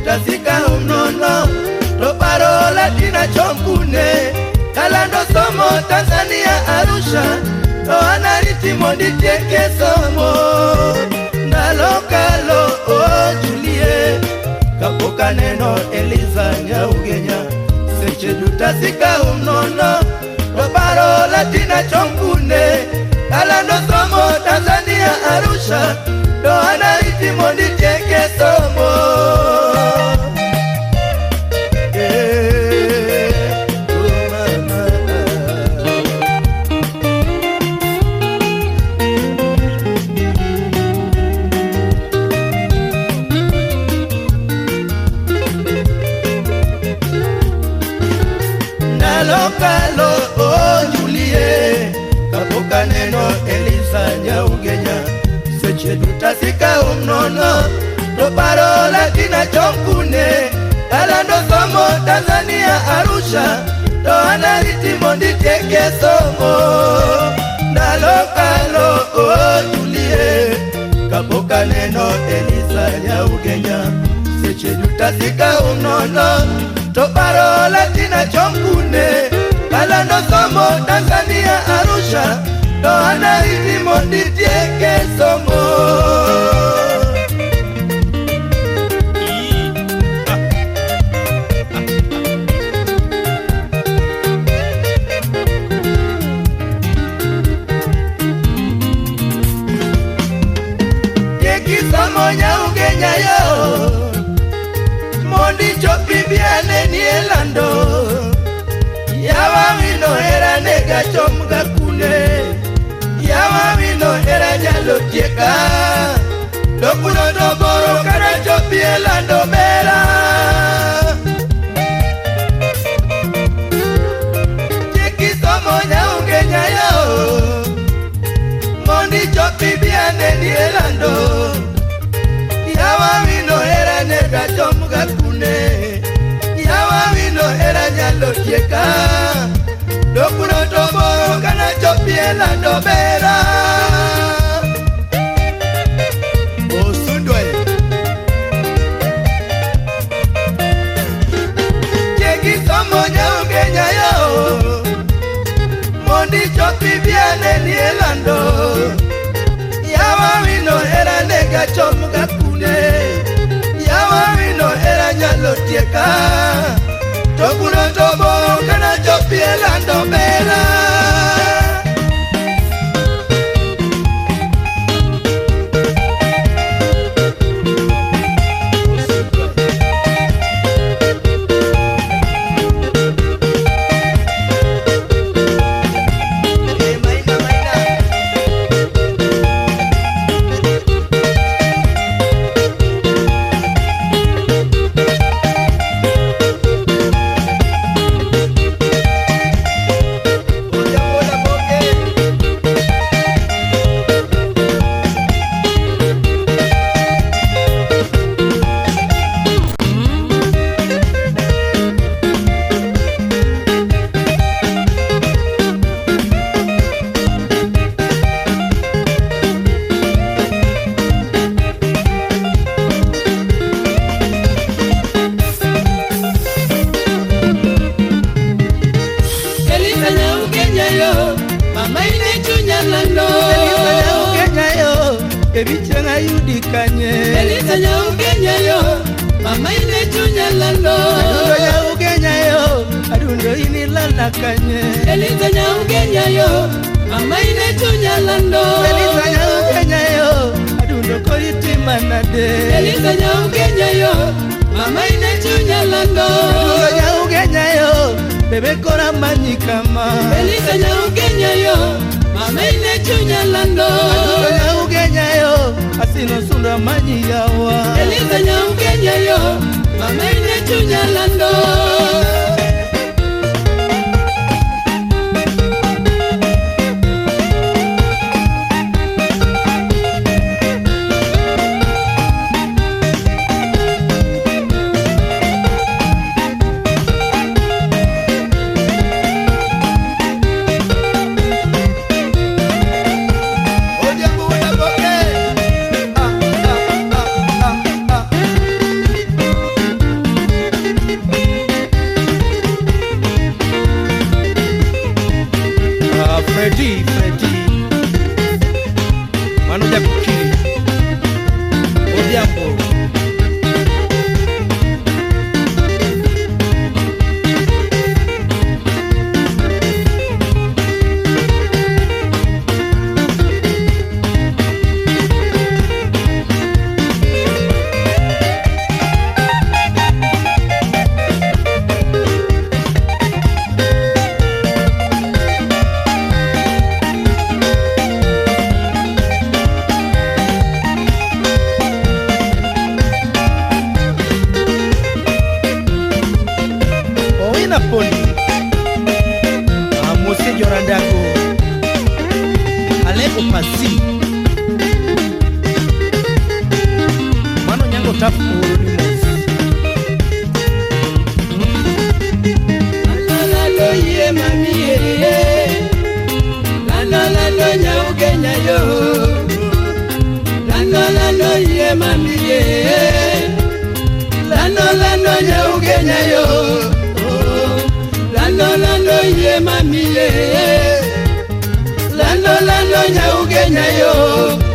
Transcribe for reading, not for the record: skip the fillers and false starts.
jutasika umnono to paro latina chomkune kalando somo Tanzania Arusha to anariti mondi tieke somo ndalokalo o Julie kapoka neno Eliza Nyaugenya seche jutasika umnono to paro latina chomkune kalando somo Tanzania Arusha to anariti mondi tieke somo. Lokalo o Julie kapoka neno Eliza Nyaugenya seche dutasika umnono to paro latina chomkune kalando somo Tanzania Arusha to anariti mondi tieke somo ndalokalo o Julie kapoka neno Eliza Nyaugenya seche dutasika umnono to paro latina chomkune kalando somo Tanzania Arusha to anariti mondi tieke somo. Tieki somo Nyaugenya yo mondi chopi biane ni elando yawa wino era nega chomga kune yawa wino era nyalo tieka dokuno doboro kana chopi elando bera tieki somo Nyaugenya yo mondi chopi biane ni elando yawa wino era nega chomga kune yawa wino era nyalo tieka dokuno toboro kana chopi elando bera. Osundwe tieki somo Nyaugenya yo mondi chopi biane ni elando yawa wino era nega chomga kune yawa wino era nyalo tieka tokuno toboro kana chopi elando bera. Tina Poli. Amose Jorandago. Aleko Pasi. Mano nyango tap oroni mos. Lando yie mami ye, lando lando nyaugenya yo. Lando lando yie mami ye, lando lando nyaugenya yo. Lando lando yie mami ye, lando lando nyaugenya yo.